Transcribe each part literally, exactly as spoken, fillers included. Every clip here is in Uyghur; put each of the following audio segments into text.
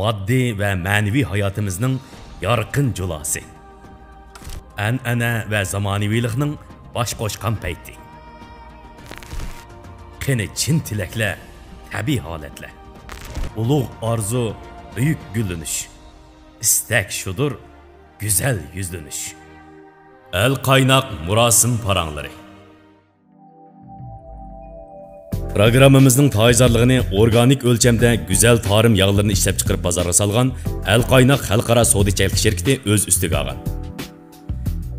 ماددىي ۋە مەنىۋى ھاياتىمىزنىڭ يارقىن جۇلاسى. ئەنئەنە ۋە زامانىۋىلىقنىڭ باش قوشقان پەيتى. قېنى چىن تىلەكلەر، تەبىئىي ھالەتلەر. ئۇلۇغ ئارزۇ، بۈيۈك گۈللىنىش. ئىستەك شۇدۇر، گۈزەل يۈزلىنىش. ئەل قايناق مۇراسىم پاراڭلىرى. پروگراممىمىزنىڭ تايىنزارلىقىنى ئورگانىك ئۆلچەمدە گۈزەل تارىم ياغلىرىنى ئىشلەپچىقىرىپ بازارغا سالغان ئەل قايناق خەلقئارا سودا چەكلىك شىركىتى ئۆز ئۈستىگە ئالغان.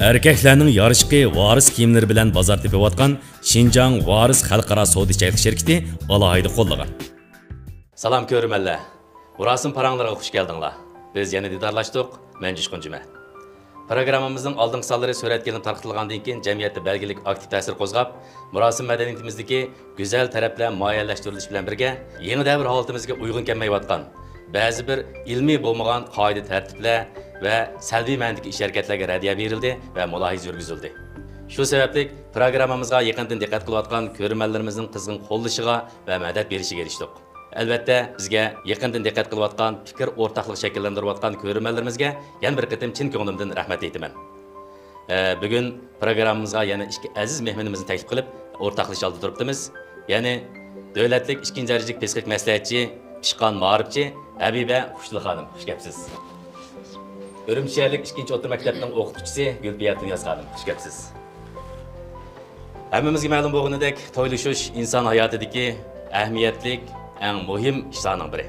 ئەركەكلەرنىڭ يارىشقى ۋارىس كىيىملىرى بىلەن بازار تېپىۋاتقان شىنجاڭ ۋارىس خەلقئارا سودا چەكلىك شىركىتى ئالاھىدە قوللىغان. سالام كۆرۈرمەنلەر! مۇراسىم پاراڭلىرىغا خۇش كەلدىڭلار. بىز يەنە دىدارلاشتۇق. مەن جۇشقۇن جۈمە. پروگراممىمىزنىڭ ئالدىنقى سانلىرى سۈرەتكە ئېلىنىپ تارقىتىلغاندىن كېيىن، جەمئىيەتتە بەلگىلىك ئاكتىپ تەسىر قوزغاپ، مۇراسىم مەدەنىيىتىمىزدىكى گۈزەل تەرەپلەر مۇئەييەنلەشتۈرۈلۈشى بىلەن بىرگە، يېڭى دەۋر ھالىتىمىزگە ئۇيغۇن كەلمەيۋاتقان بەزى بىر ئىلمىي بولمىغان قائىدە-تەرتىپلەر ۋە سەلبىي مەنىدىكى ئىش-ھەرىكەتلەرگە رەددىيە بېرىلدى ۋە مۇلاھىزە يۈرگۈزۈلدى. شۇ سەۋەبلىك، پروگراممىمىزغا يېقىندىن دىققەت قىلىۋاتقان كۆرۈرمەنلىرىمىزنىڭ قىزغىن قوللىشىغا ۋە مەدەت بېرىشىگە ئېرىشتۇق. ئەلۋەتتە، بىزگە يېقىندىن دىققەت قىلىۋاتقان، پىكىر ئورتاقلىقى شەكىللەندۈرۈۋاتقان كۆرۈرمەنلىرىمىزگە يەنە بىر قېتىم چىن كۆڭلۈمدىن رەھمەت ئېيتىمەن. ئە، بۈگۈن پروگراممىمىزغا يەنە ئىككى ئەزىز مېھمىنىمىزنى تەكلىپ قىلىپ، ئورتاقلىشىش ئالدىدا تۇرۇپتىمىز. يەنى دۆلەتلىك ئىككىنچى دەرىجىلىك پسىخىك مەسلىھەتچى، پىشقان مائارىپچى ھەبىبە خۇشتىلى خانىم، خۇش كەپسىز. ئۈرۈمچى شەھەرلىك ئىككىنچى ئوتتۇرا مەكتەپنىڭ ئوقۇتقۇچىسى گۈلپىيە تۇنىياز خانىم، خۇش كەپسىز. ھەممىمىزگە مەلۇم بولغىنىدەك، تويلىشىش ئىنسان ھاياتىدىكى ئەھمىيەتلىك، ئەڭ مۇھىم ئىشلارنىڭ بىرى.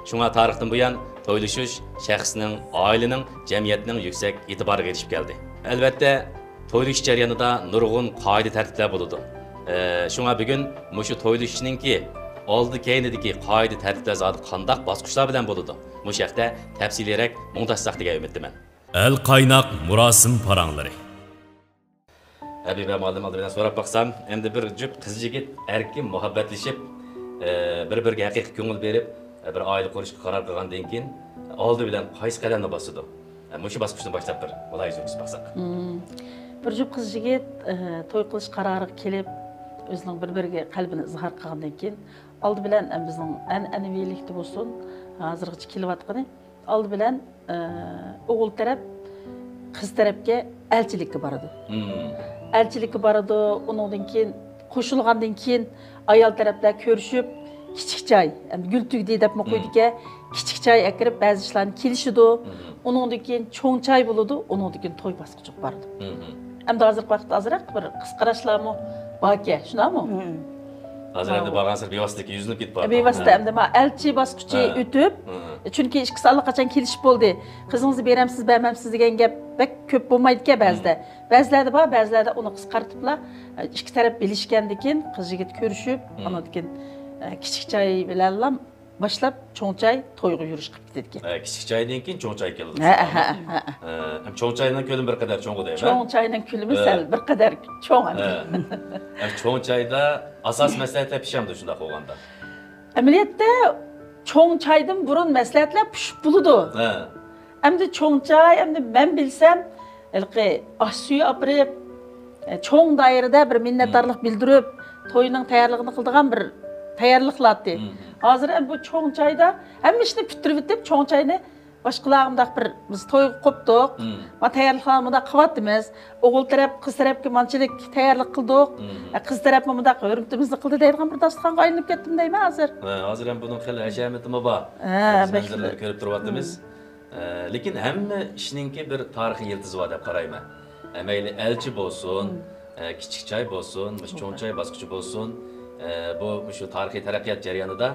شۇڭا تارىختىن بۇيان تويلىشىش شەخسنىڭ، ئائىلىنىڭ، جەمئىيەتنىڭ يۈكسەك ئېتىبارىغا ئېرىشىپ كەلدى. ئەلۋەتتە، تويلىشىش جەريانىدا نۇرغۇن قائىدە-تەرتىپلەر بولىدۇ. ئە، شۇڭا بۈگۈن مۇشۇ تويلىشىشنىڭكى ئالدى-كەينىدىكى قائىدە-تەرتىپلەر زادى قانداق باسقۇچلار بىلەن بولىدۇ؟ مۇشۇ ھەقتە تەپسىلىيرەك مۇڭداشساق دېگەن ئۈمىدتىمەن. ئەل قايناق مۇراسىم پاراڭلىرى. ھەبىبە مۇئەللىم، ئالدى بىلەن سوراپ باقسام، ئەمدى بىر جۈپ قىز-يىگىت ئەركىن مۇھەببەتلىشىپ، ئە، بىر-بىرىگە ھەقىقىي كۆڭۈل بېرىپ، ئە، بىر ئائىلە قۇرۇشقا قارار قىلغاندىن كېيىن، ئالدى بىلەن قايسى قەدەمنى باسىدۇ؟ ئە، مۇشۇ باسقۇچتىن باشلاپ بىر مۇلاھىزە يۈرگۈزۈپ باقساق. مم. بىر جۈپ قىز-يىگىت، ئە، توي قىلىش قارارىغا كېلىپ، ئۆزىنىڭ بىر-بىرىگە قەلبىنى ئىزھار قىلغاندىن كېيىن، ئالدى بىلەن، ئە، بىزنىڭ ئەنئەنىۋىلىكتە بولسۇن، ھازىرغىچە كېلىۋاتقىنى، ئالدى بىلەن، ئە، ئوغۇل تەرەپ قىز تەرەپكە ئەلچىلىككە بارىدۇ. مم. ئەلچىلىككە بارىدۇ، ئۇنىڭدىن كېيىن قوشۇلغاندىن كېيىن ئايال تەرەپلەر كۆرۈشۈپ، كىچىك چاي، ئەمدى گۈل تۈگدى دەپمۇ مم. قويدىكەن، كىچىك چاي ئەكىرىپ بەزى ئىشلارنى كېلىشىدۇ. مم. ئۇنىڭدىن كېيىن چوڭ چاي بولىدۇ، ئۇنىڭدىن كېيىن توي باسقۇچىغا بارىدۇ. مم. ئەمدى ھازىرقى ۋاقىتتا ئازراق بىر قىسقىراقلارمۇ باركەن، شۇنداقمۇ؟ مم. ھازىر ئەمدى بارغانسېرى بىۋاسىتە يۈزلىنىپ كېتىپ بارىدۇ. بىۋاسىتە ئەمدى ما ئەلچى باسقۇچى ھە. ئۆتۈپ، ھە. چۈنكى ئىككىسى ئاللىقاچان كېلىشىپ بولدى. قىزىڭىزنى بېرەمسىز، بەرمەمسىز دېگەن گەپ بەك كۆپ بولمايدىكەن بەزىدە. ھە. بەزىلەردە بار، بەزىلەردە ئۇنى قىسقارتىپلا، ئىككى تەرەپ بىلىشكەندىن كېيىن، قىز يىگىت كۆرۈشۈپ، ھە. ئاندىن كېيىن، ئە، كىچىك چاي بىلەنلا باشلاپ، چوڭ چاي تويغا يۈرۈش قىلىپ كېتىدىكەن. ئە، كىچىك چايدىن كېيىن چوڭ چاي كېلىدۇ. ھە، ھە، ھە. ئە، چوڭ چاينىڭ كۆلىمى بىر قەدەر چوڭغۇ دەيمەن. چوڭ چاينىڭ كۆلىمى ھە. سەل بىر قەدەر چوڭ ئەمدى. ھە. ئە، چوڭ چايدا ئاساس مەسلىھەتلەر پىشامدۇ شۇنداق بولغاندا؟ ئەمەلىيەتتە، چوڭ چايدىن بۇرۇن مەسلىھەتلەر پىشىپ بولىدۇ. ھە. ئەمدى چوڭ چاي، ئەمدى مەن بىلسەم، ھېلىقى ئاش سۈيى ئاپىرىپ، ئە، چوڭ دائىرىدە بىر مىننەتدارلىق مم. بىلدۈرۈپ، توينىڭ تەييارلىقىنى قىلىدىغان بىر تەييارلىقلاتتى. مم. ھازىر ئەمدى بۇ چوڭ چايدا ھەممە ئىشنى پۈتتۈرۈۋېتىپ، چوڭ چاينى باشقىلار مۇنداق بىر، بىز تويغا قوپتۇق، مم. ما تەييارلىقلارنى مۇنداق قىلىۋاتىمىز. ئوغۇل تەرەپ قىز تەرەپكە مانچىلىك تەييارلىق قىلدۇق. مم. ئە، قىز تەرەپمۇ مۇنداق ھۆرمىتىمىزنى قىلدى دەيدىغان بىر داستىخانغا ئايلىنىپ كەتتىم دەيمەن ھازىر. ھە، ھازىر ھەم بۇنىڭ خېلى ھەشەمىتىمۇ بار. ھە، بىز بەك مەنزىرىلەرنى كۆرۈپ تۇرۇۋاتىمىز. مم. ئە، لېكىن ھەممە ئىشنىڭكى بىر تارىخىي يىلتىزى بار دەپ قارايمەن. ئە، مەيلى ئەلچى بولسۇن، مم. ئە، كىچىك چاي بولسۇن، مۇشۇ چوڭ چاي باسقۇچى بولسۇن، ئە، بۇ مۇشۇ تارىخىي تەرەققىيات جەريانىدا،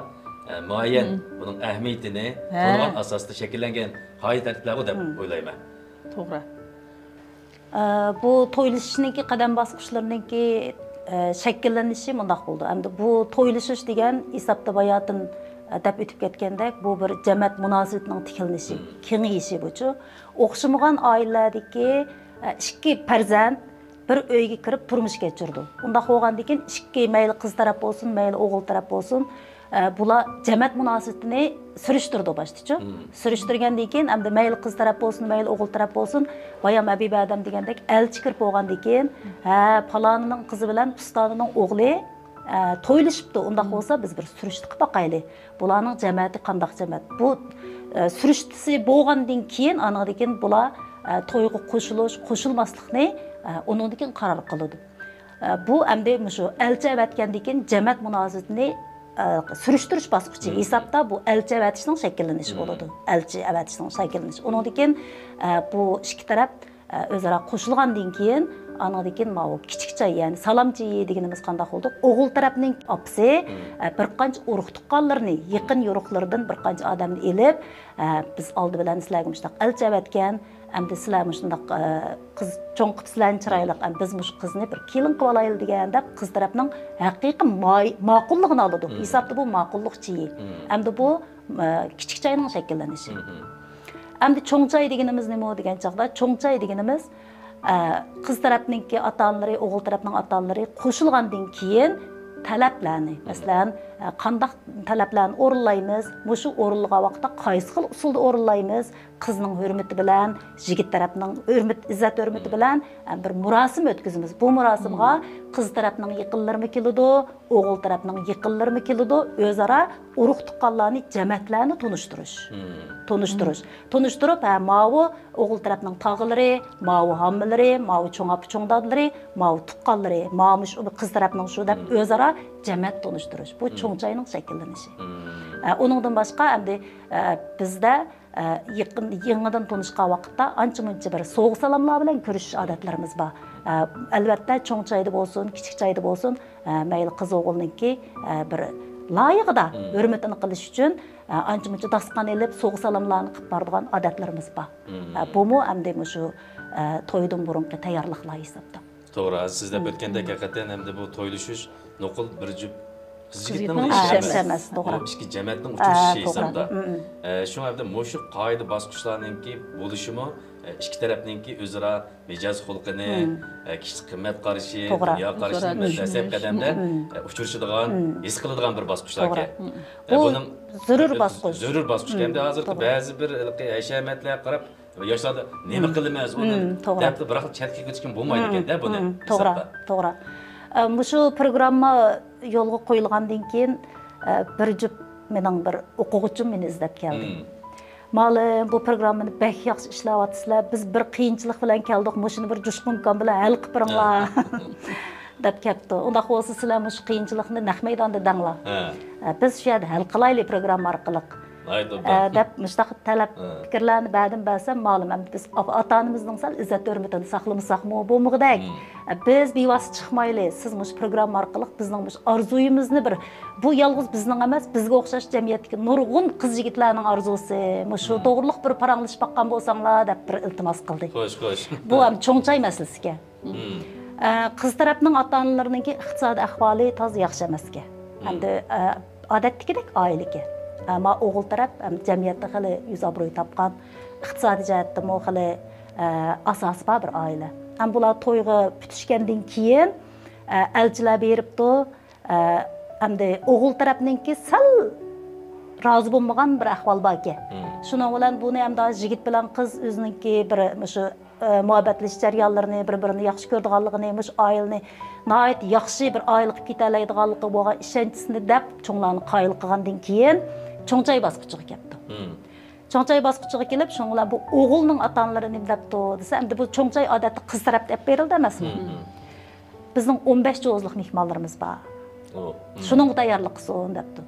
ئە، مۇئەييەن مم. بۇنىڭ ئەھمىيىتىنى ھە. تونۇغان ئاساستا شەكىللەنگەن قائىدە-تەرتىپلەرغۇ دەپ مم. ئويلايمەن. توغرا. ئە، بۇ تويلىشىشنىڭكى قەدەم باسقۇچلىرىنىڭكى، ئە، شەكىللىنىشى مۇنداق بولىدۇ. ئەمدى بۇ تويلىشىش دېگەن ھېسابتا باياتىن، ئە، دەپ ئۆتۈپ كەتكەندەك، بۇ بىر جەمەت مۇناسىۋىتىنىڭ تىكلىنىشى، مم. كېڭىيىشى بۇچۇ. ئوخشىمىغان ئائىلىلەردىكى، ئە، ئىككى پەرزەنت بىر ئۆيگە كىرىپ تۇرمۇش كەچۈرىدۇ. ئۇنداق بولغاندىن كېيىن ئىككى، مەيلى قىز تەرەپ بولسۇن، مەيلى ئوغۇل تەرەپ بولسۇن، ئە، بۇلار جەمەت مۇناسىۋىتىنى سۈرۈشتۈرىدۇ باشتىچۇ. مم. سۈرۈشتۈرگەندىن كېيىن، ئەمدى مەيلى قىز تەرەپ بولسۇن، مەيلى ئوغۇل تەرەپ بولسۇن، بايام ھەبىبە ئادەم دېگەندەك ئەلچى كىرىپ بولغاندىن كېيىن، ھە، پالانىنىڭ قىزى بىلەن پۇستانىنىڭ ئوغلى، ئە، تويلىشىپتۇ. ئۇنداق بولسا بىز بىر سۈرۈشتە قىلىپ باقايلى. بۇلارنىڭ جەمەتى قانداق جەمەت؟ بۇ، ئە، سۈرۈشتىسى بولغاندىن كېيىن، ئانىڭدىن كېيىن بۇلار، ئە، تويغا قوشۇلۇش، قوشۇلماسلىقنى، ئە، ئۇنىڭدىن كېيىن قارار قىلىدۇ. ئە، بۇ ئەمدى مۇشۇ ئەلچى ئەۋەتكەندىن كېيىن جەمەت مۇناسىۋىتىنى، ئە، سۈرۈشتۈرۈش باسقۇچى ھېسابتا بۇ ئەلچى ئەۋەتىشنىڭ شەكىللىنىشى بولىدۇ. ئەلچى ئەۋەتىشنىڭ شەكىللىنىشى. ئۇنىڭدىن كېيىن، ئە، بۇ ئىككى تەرەپ ئە، ئۆزئارا قوشۇلغاندىن كېيىن، ئانىڭدىن كېيىن ماۋۇ كىچىك چاي، يەنى سالام چېيى دېگىنىمىز قانداق بولدى؟ ئوغۇل تەرەپنىڭ ئاپىسى، ئە، بىر قانچە ئۇرۇق تۇغقانلىرىنى، يېقىن يورۇقلىرىدىن بىر قانچە ئادەمنى ئېلىپ، ئە، بىز ئالدى بىلەن سىلەرگە مۇشۇنداق ئەلچى ئەۋەتكەن، ئەمدى سىلەر مۇشۇنداق، ئە، قىز چوڭ قىپسىلەرنى چىرايلىق، ئەمدى بىز مۇشۇ قىزنى بىر كېلىن قىلىۋالايلى دېگەن دەپ، قىز تەرەپنىڭ ھەقىقىي ماي-، ماقۇللۇقىنى ئالىدۇ. ھېسابتا بۇ ماقۇللۇق چېيى. ئەمدى بۇ، ئە، كىچىك چاينىڭ شەكىللىنىشى. ئەمدى چوڭ چاي دېگىنىمىز نېمە دېگەن چاغدا، چوڭ چاي دېگىنىمىز، ئە، قىز تەرەپنىڭكى ئاتا-ئانىلىرى، ئوغۇل تەرەپنىڭ ئاتا-ئانىلىرى قوشۇلغاندىن كېيىن تەلەپلەرنى، مەسىلەن، ئە، قانداق تەلەپلەرنى ئورۇنلايمىز، مۇشۇ ئورۇنلىغان ۋاقىتتا قايسى خىل ئۇسۇلدا ئورۇنلايمىز، قىزنىڭ ھۆرمىتى بىلەن، يىگىت تەرەپنىڭ ھۆرمىتى، ئىززەت ھۆرمىتى بىلەن، ئە، بىر مۇراسىم ئۆتكۈزىمىز. بۇ مۇراسىمغا قىز تەرەپنىڭ يېقىنلىرىمۇ كېلىدۇ، ئوغۇل تەرەپنىڭ يېقىنلىرىمۇ كېلىدۇ، ئۆزئارا ئۇرۇق-تۇغقانلارنى، جەمەتلەرنى تونۇشتۇرۇش. تونۇشتۇرۇش. تونۇشتۇرۇپ، ھە، ماۋۇ ئوغۇل تەرەپنىڭ تاغىلىرى، ماۋۇ ھاممىلىرى، ماۋۇ چوڭ ئاپا، چوڭ دادىلىرى، ماۋۇ تۇغقانلىرى، ماۋۇ مۇشۇ قىز تەرەپنىڭ شۇ دەپ ئۆزئارا جەمەت تونۇشتۇرۇش. بۇ چوڭ چاينىڭ شەكىللىنىشى. ھە، ئۇنىڭدىن باشقا ئەمدى، ئە، بىزدە ئە، يېقىن، يېڭىدىن تونۇشقان ۋاقىتتا ئانچە-مۇنچە بىر سوۋغا-سالاملار بىلەن كۆرۈشۈش ئادەتلىرىمىز بار. ئە، ئەلۋەتتە، چوڭ چايدا بولسۇن، كىچىك چايدا بولسۇن، ئە، مەيلى قىز-ئوغۇلنىڭكى، ئە، بىر لايىقىدا ھۆرمىتىنى قىلىش ئۈچۈن، ئە، ئانچە-مۇنچە داستىخان ئېلىپ، سوۋغا-سالاملارنى قىلىپ بارىدىغان ئادەتلىرىمىز بار. ئە، بۇمۇ ئەمدى مۇشۇ، ئە، تويدىن بۇرۇنقى تەييارلىقلار ھېسابتا. توغرا، ھازىر سىز دەپ ئۆتكەندەك، ھەقىقەتەن ئەمدى بۇ تويلىشىش نوقۇل بىر جۈپ قىز يىگىتنىڭ ئىشى ئەمەس. ئەمەس، توغرا. بۇ ئىككى جەمەتنىڭ ئۇچرىشىشى ھېسابتا. ئە، شۇڭا ئەمدى مۇشۇ قائىدە باسقۇچلارنىڭكى بولۇشىمۇ، ئە، ئىككى تەرەپنىڭكى ئۆزئارا مىجەز خۇلقىنى، ئە، كىشىلىك قىممەت قارىشى، دۇنيا قارىشىنى مەسىلەن قەدەمدە، ئە، ئۇچرىشىدىغان، ھېس قىلىدىغان بىر باسقۇچلاركەن. ئە، بۇ زۆرۈر باسقۇچ. زۆرۈر باسقۇچ. ئەمدى ھازىرقى بەزى بىر ھېلىقى ھەشەمەتلەرگە قاراپ، ياشلاردا نېمە قىلىمىز ئۇنى دەپلا بىراقلا چەتكە كېتىشكە بولمايدىكەن-دە بۇنى. توغرا، توغرا. ئە، مۇشۇ پروگرامما يولغا قويۇلغاندىن كېيىن، ئە، بىر جۈپ مېنىڭ بىر ئوقۇغۇچىم مېنى ئىزدەپ كەلدى. مالىم، بۇ پروگراممىنى بەك ياخشى ئىشلەۋاتىسىلەر، بىز بىر قىيىنچىلىق بىلەن كەلدۇق، مۇشۇنى بىر جۇشقۇنكام بىلەن ھەل قىلىپ بېرىڭلار. دەپ كەپتۇ. ئۇنداق بولسا سىلەر مۇشۇ قىيىنچىلىقنى نەق مەيداندا دەڭلار. ئە، بىز شۇ يەردە ھەل قىلايلى پروگرامما ئارقىلىق. ئە، دەپ مۇشۇنداق تەلەپ پىكىرلەرنى بەردىم بەرسەم، مالىم ئەمدى بىز ئاتا-ئانىمىزنىڭ سەل ئىززەت ھۆرمىتىنى ساقلىمىساقمۇ بولمىغۇدەك. ئە، بىز بىۋاسىتە چىقمايلى، سىز مۇشۇ پروگرامما ئارقىلىق بىزنىڭ مۇشۇ ئارزۇيىمىزنى بىر، بۇ يالغۇز بىزنىڭ ئەمەس، بىزگە ئوخشاش جەمئىيەتتىكى نۇرغۇن قىز-يىگىتلەرنىڭ ئارزۇسى، مۇشۇ توغرىلىق بىر پاراڭلىشىپ باققان بولساڭلار دەپ بىر ئىلتىماس قىلدى. خوش، خوش. بۇ ھەم چوڭ چاي مەسىلىسىكەن. ئە، قىز تەرەپنىڭ ئاتا-ئانىلىرىنىڭكى ئىقتىسادىي ئەھۋالى تازا ياخشى ئەمەسكەن. ئەمدى، ئە، ئادەتتىكىدەك ئائىلىكەن. ئەمما ئوغۇل تەرەپ، ئەم، جەمئىيەتتە خېلى يۈز-ئابرۇي تاپقان، ئىقتىسادىي جەھەتتىمۇ خېلى، ئە، ئاساسى بار بىر ئائىلە. ئەم، بۇلار تويغا پۈتۈشكەندىن كېيىن، ئە، ئەلچىلەر بېرىپتۇ. ئە، ئەمدى ئوغۇل تەرەپنىڭكى سەل رازى بولمىغان بىر ئەھۋال باركەن. شۇنىڭ بىلەن بۇنى ئەمدى يىگىت بىلەن قىز ئۆزىنىڭكى بىر مۇشۇ ئە، مۇھەببەتلىشىش جەريانلىرىنى، بىر-بىرىنى ياخشى كۆرىدىغانلىقىنى، مۇشۇ ئائىلىنى ناھايىتى ياخشى بىر ئائىلە قىلىپ كېتەلەيدىغانلىقىغا بولغان ئىشەنچىسىنى دەپ، چوڭلارنى قايىل قىلغاندىن كېيىن، چوڭ چاي باسقۇچىغا كەپتۇ. چوڭ چاي باسقۇچىغا كېلىپ، شۇنىڭ بىلەن بۇ ئوغۇلنىڭ ئاتا-ئانىلىرى نېمە دەپتۇ دېسە، ئەمدى بۇ چوڭ چاي ئادەتتە قىز تەرەپتە ئەپ بېرىلدى ئەمەسمۇ؟ بىزنىڭ ئون بەش جوزلۇق مېھمانلىرىمىز بار. شۇنىڭغا تەييارلىق قىلسۇن دەپتۇ.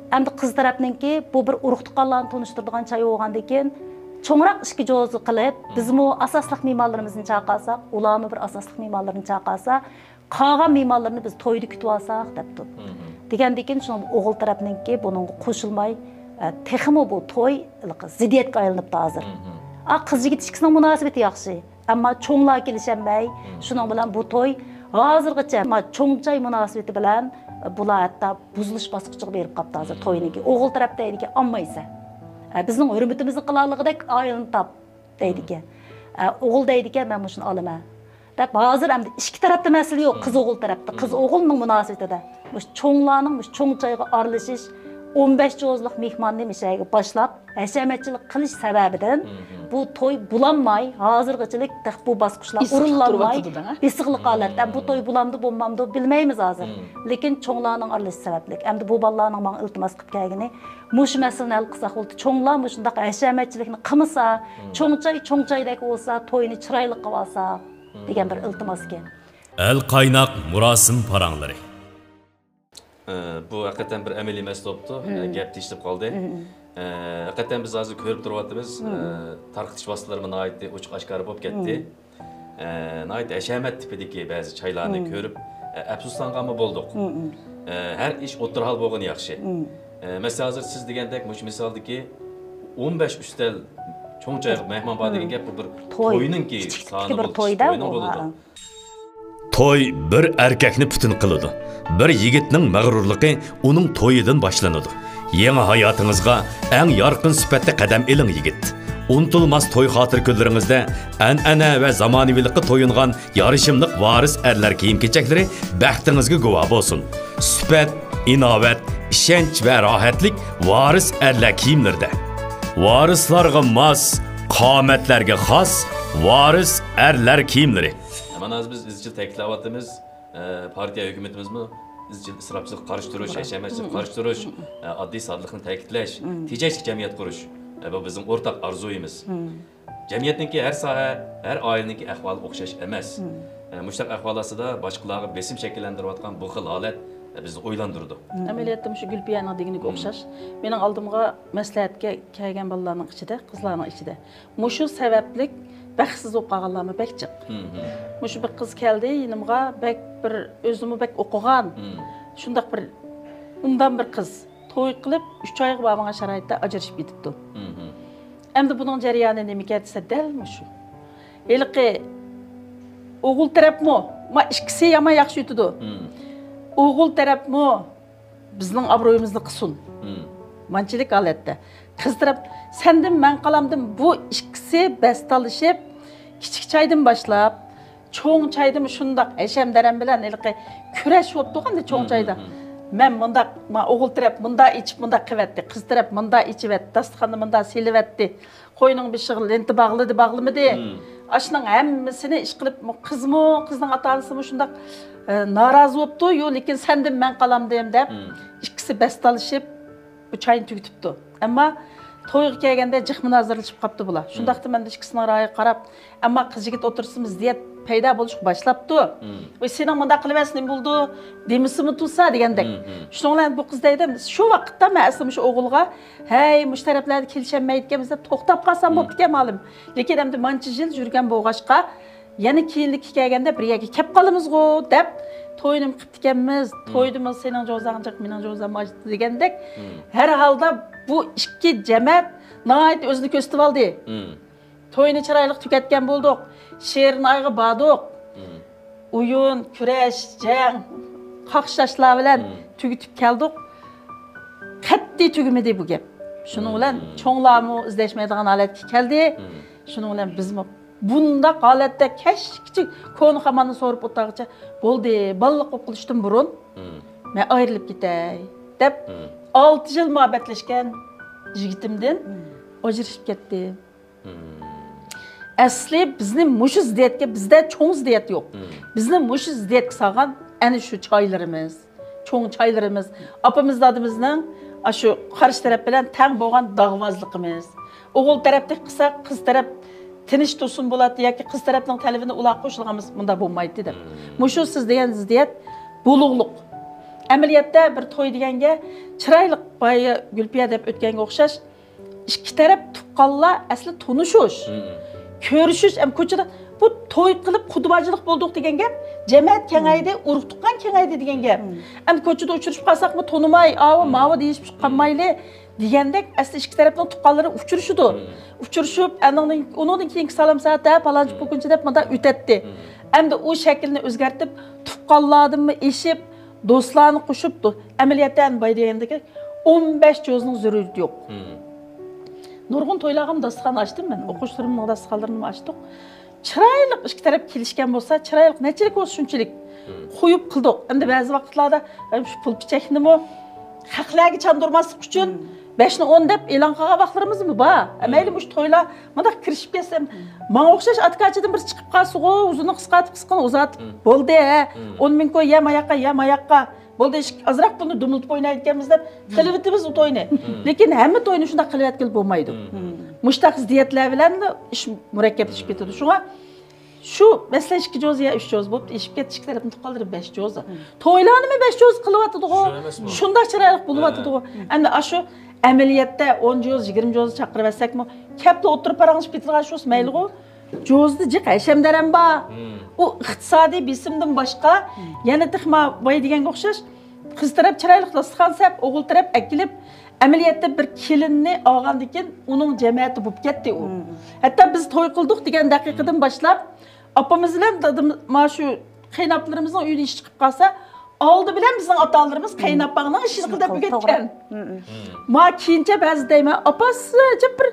ئەمدى قىز تەرەپنىڭكى بۇ بىر ئۇرۇق-تۇغقانلارنى تونۇشتۇرىدىغان چاي بولغاندىن كېيىن، چوڭراق ئىككى جوزا قىلىپ، بىزمۇ ئاساسلىق مېھمانلىرىمىزنى چاقىرساق، ئۇلارمۇ بىر ئاساسلىق مېھمانلىرىنى چاقىرسا، قالغان مېھمانلىرىنى بىز تويدا كۈتۈۋالساق دەپتۇ. دېگەندىن كېيىن شۇنىڭ ئوغۇل تەرەپنىڭكى بۇنىڭغا قوشۇلماي، ئە، تېخىمۇ بۇ توي زىددىيەتكە ئايلىنىپتۇ ھازىر. ئا، قىز يىگىت ئىككىسىنىڭ مۇناسىۋىتى ياخشى. ئەمما چوڭلار كېلىشەلمەي، شۇنىڭ بىلەن بۇ توي ھازىرغىچە، ئەمما چوڭ چاي مۇناسىۋىتى بىلەن بۇلار ھەتتا بۇزۇلۇش باسقۇچىغا بېرىپ قاپتۇ ھازىر توينىڭكى. ئوغۇل تەرەپ دەيدىكەن، ئالمايسەن. ئە، بىزنىڭ ھۆرمىتىمىزنى قىلالىغۇدەك ئائىلىنى تاپ دەيدىكەن. ئە، ئوغۇل دەيدىكەن، مەن مۇشۇنى ئالىمەن دەپ. ھازىر ئەمدى ئىككى تەرەپتە مەسىلە يوق، قىز ئوغۇل تەرەپتە، قىز ئوغۇلنىڭ مۇناسىۋىتىدە. مۇشۇ چوڭلارنىڭ مۇشۇ چوڭ چايغا ئارىلىشىش، ئون بەش جوزلۇق مېھماننى مىشەگە باشلاپ، ھەشەمەتچىلىك قىلىش سەۋەبىدىن بۇ توي بولالماي، ھازىرغىچىلىك تېخى بۇ باسقۇچلار ئورۇنلانماي، بېسىقلىق ھالەتتە. بۇ توي بولامدۇ، بولمامدۇ بىلمەيمىز ھازىر. لېكىن چوڭلارنىڭ ئارىلىشىشى سەۋەبلىك. ئەمدى بۇ بالىلارنىڭ ماڭا ئىلتىماس قىلىپ كەلگىنى، مۇشۇ مەسىلىنى ھەل قىلساق بولدى. چوڭلار مۇشۇنداق ھەشەمەتچىلىكنى قىلمىسا، چوڭچاي، چوڭچايدەك بولسا، توينى چىرايلىق قىلىۋالسا دېگەن بىر ئىلتىماسكەن. ئەل قايناق مۇراسىم پاراڭلىرى. ئە، بۇ ھەقىقەتەن بىر ئەمەلىي مەسىلە بوپتۇ. ئە، گەپ تېشىلىپ قالدى. ئە، ھەقىقەتەن بىز ھازىر كۆرۈپ تۇرۇۋاتىمىز. ئە، تارقىتىش ۋاسىتىلىرىمۇ ناھايىتى ئوچۇق ئاشكارا بولۇپ كەتتى. ئە، ناھايىتى ھەشەمەت تىپىدىكى بەزى چايلارنى كۆرۈپ، ئە، ئەپسۇسلانغانمۇ بولدۇق. ئە، ھەر ئىش ئوتتۇرا ھال بولغىنى ياخشى. ئە، مەسىلەن، ھازىر سىز دېگەندەك مۇشۇ مىسالدىكى ئون بەش ئۈستەل چوڭ چايغا مەھمان بار دېگەن گەپ، بۇ بىر توي. توينىڭكى سانى بولدى، توينىڭ بولىدۇ. توي بىر ئەركەكنى پۈتۈن قىلىدۇ. بىر يىگىتنىڭ مەغرۇرلۇقى ئۇنىڭ تويىدىن باشلىنىدۇ. يېڭى ھاياتىڭىزغا ئەڭ يارقىن سۈپەتتە قەدەم ئېلىڭ، يىگىت. ئۇنتۇلماس توي خاتىرە كۈنلىرىڭىزدە ئەنئەنە ۋە زامانىۋىلىققا تويۇنغان يارىشىملىق ۋارىس ئەرلەر كىيىم-كېچەكلىرى بەختىڭىزگە گۇۋاھ بولسۇن. سۈپەت، ئىناۋەت، ئىشەنچ ۋە راھەتلىك ۋارىس ئەرلەر كىيىملىرىدە. ۋارىسلارغا ماس، قامەتلەرگە خاس ۋارىس ئەرلەر كىيىملىرى. مانا ھازىر بىز ئىزچىل تەكىتلەۋاتىمىز. ئە، پارتىيە ھۆكۈمىتىمىزمۇ ئىزچىل ئىسراپچىلىققا قارشى تۇرۇش، ھەشەمەتچىلىككە قارشى تۇرۇش، ئە، ئاددىي سادىلىقنى تەكىتلەش، تېجەشلىك جەمئىيەت قۇرۇش. ئە، بۇ بىزنىڭ ئورتاق ئارزۇيىمىز. جەمئىيەتنىڭكى ھەر ساھە، ھەر ئائىلىنىڭكى ئەھۋالى ئوخشاش ئەمەس. ئە، مۇشۇنداق ئەھۋال ئاستىدا باشقىلارغا بېسىم شەكىللەندۈرۈۋاتقان بۇ خىل ھالەت، ئە، بىزنى ئويلاندۇرىدۇ. ئەمەلىيەتتە مۇشۇ گۈلپىيەنىڭ دېگىنىگە ئوخشاش. مېنىڭ ئالدىمغا مەسلىھەتكە كەلگەن بالىلارنىڭ ئىچىدە، قىزلارنىڭ ئىچىدە مۇشۇ سەۋەبلىك بەختسىز بولۇپ قالغانلارمۇ بەك جىق. مۇشۇ بىر قىز كەلدى يېنىمغا، بەك بىر، ئۆزىمۇ بەك ئوقۇغان، شۇنداق بىر ئۇندام بىر قىز. توي قىلىپ، ئۈچ ئايغا بارمىغان شارائىتتا ئاجرىشىپ كېتىپتۇ. ئەمدى بۇنىڭ جەريانى نېمىكەن دېسە، دەل مۇشۇ. ھېلىقى ئوغۇل تەرەپمۇ، ما ئىككىسى يامان ياخشى ئۆتىدۇ. ئوغۇل تەرەپمۇ بىزنىڭ ئابرۇيىمىزنى قىلسۇن. مانچىلىك ھالەتتە. قىز تەرەپ، سەندىن مەن قالامدىن بۇ ئىككىسى بەستالىشىپ، كىچىك چايدىن باشلاپ، چوڭ چايدىمۇ شۇنداق ھەشەم-دەرەم بىلەن ھېلىقى كۈرەش بوپتۇ ئەمدى چوڭ چايدا. مەن مۇنداق، ما ئوغۇل تەرەپ مۇنداق ئېچىپ مۇنداق قىلىۋەتتى، قىز تەرەپ مۇنداق ئېچىۋەتتى، داستىخاننى مۇنداق سېلىۋەتتى، قوينىڭ بېشىغا لېنتا باغلىدى، باغلىمىدى. ئاشۇنىڭ ھەممىسىنى ئىش قىلىپ، قىزمۇ، قىزنىڭ ئاتا-ئانىسىمۇ شۇنداق، ئە، نارازى بوپتۇ. يو، لېكىن سەندىن مەن قالامدىم دەپ، ئىككىسى بەستالىشىپ، بۇ چاينى تۈگىتىپتۇ. ئەمما تويغا كەلگەندە جىق مۇنازىرىلىشىپ قاپتۇ بۇلار. شۇنداقتا مەن ئىككىسىنىڭ رايىغا قاراپ، ئەمما قىز يىگىت ئوتتۇرىسىدا زىددىيەت پەيدا بولۇشقا باشلاپتۇ. ۋاي، سېنىڭ مۇنداق قىلىۋەرسە نېمە بولىدۇ؟ دېمىسىمۇ تۇرسا دېگەندەك. شۇنىڭ بىلەن بۇ قىز دەيدۇ، شۇ ۋاقىتتا مەن ئەسلى مۇشۇ ئوغۇلغا، ھەي، مۇشۇ تەرەپلەردە كېلىشەلمەيدىكەنمىز دەپ توختاپ قالسام بوپتىكەن مالىم. لېكىن ئەمدى مانچە يىل يۈرگەن بولغاچقا، يەنە كېيىنلىككە كەلگەندە بىر يەرگە كەپ قالىمىزغۇ دەپ، توينىمۇ قىپتىكەنمىز، تويدىمۇ سېنىڭ جوزاڭ جىق، مېنىڭ جوزام ئاچ دېگەندەك، ھەر ھالدا بۇ ئىككى جەمەت ناھايىتى ئۆزىنى كۆرسىتىۋالدى. توينى چىرايلىق تۈگەتكەن بولدۇق، شېرىن ئايغا باردۇق. ئويۇن، كۈرەش، جەڭ، قاقشاشلار بىلەن تۈگىتىپ كەلدۇق. قەتئىي تۈگىمىدى بۇ گەپ. شۇنىڭ بىلەن چوڭلارمۇ ئىزدەشمەيدىغان ھالەتكە كەلدى. شۇنىڭ بىلەن بىزمۇ بۇنداق ھالەتتە كەچكىچە كونا خاماننى سوراپ ئولتۇرغىچە، بولدى، بالىلىق بولۇپ قېلىشتىن بۇرۇن مەن ئايرىلىپ كېتەي دەپ، ئالتە يىل مۇھەببەتلەشكەن يىگىتىمدىن ئاجرىشىپ كەتتىم. ئەسلى بىزنى مۇشۇ زىددىيەتكە، بىزدە چوڭ زىددىيەت يوق. بىزنى مۇشۇ زىددىيەتكە سالغان ئەنە شۇ چايلىرىمىز، چوڭ چايلىرىمىز، ئاپىمىز دادىمىزنىڭ ئاشۇ قارشى تەرەپ بىلەن تەڭ بولغان داغۋازلىقىمىز. ئوغۇل تەرەپتەك قىلساق، قىز تەرەپ تىنچ تۇرسۇن بولاتتى ياكى قىز تەرەپنىڭ تەلىپىنى ئۇلارغا قوشۇلغانمىز، مۇنداق بولمايتتى دەپ. مۇشۇ سىز دېگەن زىددىيەت بۇلۇغلۇق. ئەمەلىيەتتە بىر توي دېگەنگە چىرايلىق، بايا گۈلپىيە دەپ ئۆتكەنگە ئوخشاش، ئىككى تەرەپ تۇغقانلار ئەسلى تونۇشۇش، كۆرۈشۈش، ئەم كوچىدا بۇ توي قىلىپ قۇدىباجىلىق بولدۇق دېگەن گەپ، جەمەت كېڭەيدى، ئۇرۇق تۇغقان كېڭەيدى دېگەن گەپ. ئەم كوچىدا ئۇچرىشىپ قالساقمۇ تونۇماي، ئاۋۇ، ماۋۇ دېيىشىپ قالمايلى دېگەندەك، ئەسلى ئىككى تەرەپنىڭ تۇغقانلىرى ئۇچرىشىدۇ. ئۇچرىشىپ، ئانىڭدىن، ئۇنىڭدىن كېيىنكى سالام سائەت، ھە، پالانچى پوكۇنچى دەپ مۇنداق ئۆتەتتى. ئەمدى ئۇ شەكىلنى ئۆزگەرتىپ، تۇغقانلاردىنمۇ ئېشىپ، دوستلارنى قوشۇپ، دو-، ئەمەلىيەتتە ئەمدى بايا دېگەندەك ئون بەش جوزنىڭ زۆرۈرىيىتى يوق. نۇرغۇن تويلارغىمۇ داستىخان ئاچتىم مەن. ئوقۇغۇچىلىرىمنىڭ داستىخانلىرىنىمۇ ئاچتۇق. چىرايلىق ئىككى تەرەپ كېلىشكەن بولسا، چىرايلىق نەچچىلىك بولسا شۇنچىلىك قويۇپ قىلدۇق. ئەمدى بەزى ۋاقىتلاردا، ئەم، شۇ پۇل پىچەكنىمۇ خەقلەرگە چاندۇرماسلىق ئۈچۈن بەشنى ئون دەپ ئېلان قىلغان ۋاقىتلىرىمىزمۇ بار. مەيلى، مۇشۇ تويلار مۇنداق كىرىشىپ كەتسەم، ماڭا ئوخشاش ئاتىكاچىدىن بىر چىقىپ قالسىغۇ، ئۇزۇننى قىسقارتىپ، قىسقىنى ئۇزارتىپ، بولدى، ھە، ئون مىڭ كوي، يا ماياققا، يا ماياققا، بولدى، ئىشىك ئازراق پۇلنى دۈمۈلدۈپ ئوينايدىكەنمىز دەپ قىلىۋېتىمىز ئۇ توينى. لېكىن ھەممە توينى شۇنداق قىلىۋەتكىلى بولمايدۇ. مۇشۇنداق زىددىيەتلەر بىلەن ئىش مۇرەككەپلىشىپ كېتىدۇ. شۇڭا شۇ، مەسىلەن، ئىككى جوزا يا ئۈچ جوزا بوپتۇ، ئېشىپ كەتتى، ئىككى تەرەپنى تۇغقانلىرى بەش جوزا. تويلارنىمۇ بەش جوزا قىلىۋاتىدىغۇ. شۇ ئەمەسمۇ؟ شۇنداق چىرايلىق بولۇۋاتىدىغۇ. ئەمدى ئاشۇ ئەمەلىيەتتە ئون جوزا، يىگىرمە جوزا چاقىرىۋەتسەكمۇ، كەپلا ئوتتۇرا پاراڭلىشىپ كېتىدىغان شۇ مەيلىغۇ. جوزىدا جىق ھەشەمدەر ھەم بار. ئۇ ئىقتىسادىي بېسىمدىن باشقا، يەنە تېخىما باي دېگەنگە ئوخشاش، قىز تەرەپ چىرايلىق داستىخان سەپ، ئوغۇل تەرەپ ئەكېلىپ، ئەمەلىيەتتە بىر كېلىننى ئالغاندىن كېيىن ئۇنىڭ جەمەتى بولۇپ كەتتى ئۇ. ھەتتا بىز توي قىلدۇق دېگەن دەقىقىدىن باشلاپ، ئاپىمىز بىلەن دادىم، ما شۇ قېيىنئاپىلىرىمىزنىڭ ئۆيىدە ئىش چىقىپ قالسا، ئالدى بىلەن بىزنىڭ ئاتا-ئانىلىرىمىز قېيىنئاپاڭنىڭ ئىشىنى قىل دەپ ئۆگەتكەن. ما كېيىنچە بەزى دەيمەن، ئاپا سىز ئەجەب بىر،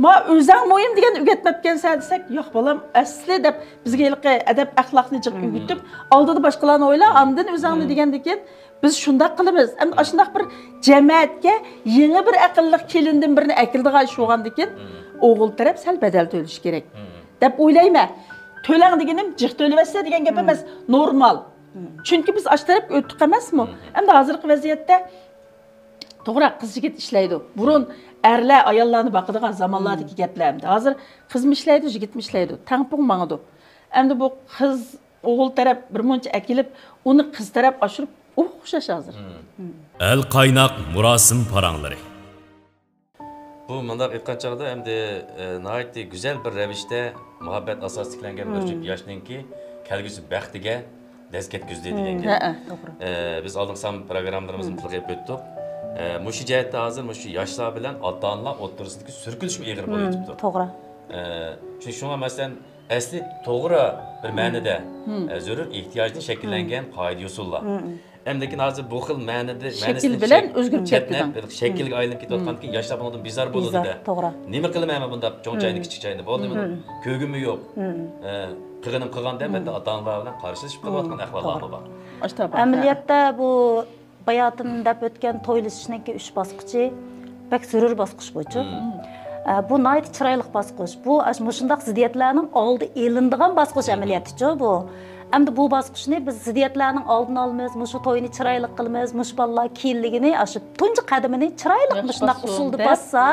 ما ئۆزەڭ مۇھىم دېگەن ئۆگەتمەپكەنسەن دېسەك، ياق بالام، ئەسلى دەپ بىزگە ھېلىقى ئەدەپ ئەخلاقنى جىق ئۆگىتىپ، ئالدىدا باشقىلارنى ئويلا، ئاندىن ئۆزەڭنى دېگەندىكىن، بىز شۇنداق قىلىمىز. ئەمدى ئاشۇنداق بىر جەمەتكە يېڭى بىر ئەقىللىق كېلىندىن بىرنى ئەكېلىدىغان ئىش بولغاندىكىن، ئوغۇل تەرەپ سەل بەدەل تۆلىشى كېرەك دەپ ئويلايمەن. تۆلەڭ دېگىنىم جىق تۆلىۋەتسە دېگەن گەپ ئەمەس، نورمال. چۈنكى بىز ئاشۇ تەرەپكە ئۆتتۇق ئەمەسمۇ؟ ئەمدى ھازىرقى ۋەزىيەتتە توغرا، قىز يىگىت ئىشلەيدۇ. بۇرۇن ئەرلەر ئاياللارنى باقىدىغان زامانلاردىكى گەپلەر ئەمدى. ھازىر قىزمۇ ئىشلەيدۇ، يىگىتمۇ ئىشلەيدۇ. تەڭپۇڭ ماڭىدۇ. ئەمدى بۇ قىز ئوغۇل تەرەپ بىر مۇنچە ئەكېلىپ، ئۇنى قىز تەرەپ ئاشۇرۇپ، ئوخشاش ھازىر. ئەل قايناق مۇراسىم پاراڭلىرى. بۇ مۇنداق ئېيتقان چاغدا ئەمدى، ئە، ناھايىتى گۈزەل بىر رەۋىشتە مۇھەببەت ئاساسىدا تىكلەنگەن بىر جۈپ ياشنىڭكى كەلگۈسى بەختىگە دەز كەتكۈزدى دېگەن گەپ. ھەئە، توغرا. ئە، بىز ئالدىنقى سان پروگراممىلىرىمىزدا مۇتلەق ئېلىپ ئۆتتۇق. ئە، مۇشۇ جەھەتتە ھازىر مۇشۇ ياشلار بىلەن ئاتا-ئانىلار ئوتتۇرىسىدىكى سۈركىلىشمۇ ئېغىر بولۇۋېتىپتۇ. توغرا. ئە، چۈنكى شۇڭا مەسىلەن، ئەسلى توغرا بىر مەنىدە، ئە، زۆرۈر ئېھتىياجدىن شەكىللەنگەن قائىدە-يوسۇنلار. ئەمدىكىن ھازىر بۇ خىل مەنىدە، شەكىل مەنىسىدىن بىلەن ئۆزگىرىپ كەتتى. شەكىلگە ئايلىنىپ كېتىۋاتقاندىكىن ياشلار بۇنىڭدىن بىزار بولىدۇ-دە. توغرا. نېمە قىلىمەن مەن بۇنداق چوڭ چاينى، كىچىك چاينى؟ بولدىمۇ؟ كۆرگۈممۇ يوق. ئە، قىلغىنىم قىلغان دەپ، ھەتتا ئاتا-ئانىلار بىلەن قارشىلىشىپ قېلىۋاتقان ئەھۋاللارمۇ بار. ئەمەلىيەتتە بۇ باياتىن دەپ ئۆتكەن تويلىشىشنىڭكى ئۈچ باسقۇچى بەك زۆرۈر باسقۇچ بۇچۇ. ئە، بۇ ناھايىتى چىرايلىق باسقۇچ. بۇ ئاش-، مۇشۇنداق زىددىيەتلەرنىڭ ئالدى ئېلىنىدىغان باسقۇچ ئەمەلىيەتتىچۇ بۇ. ئەمدى بۇ باسقۇچنى بىز زىددىيەتلەرنىڭ ئالدىنى ئالىمىز، مۇشۇ توينى چىرايلىق قىلىمىز، مۇشۇ بالىلار كېيىنلىكىنى ئاشۇ تۇنجى قەدىمىنى چىرايلىق مۇشۇنداق ئۇسۇلدا باسسا،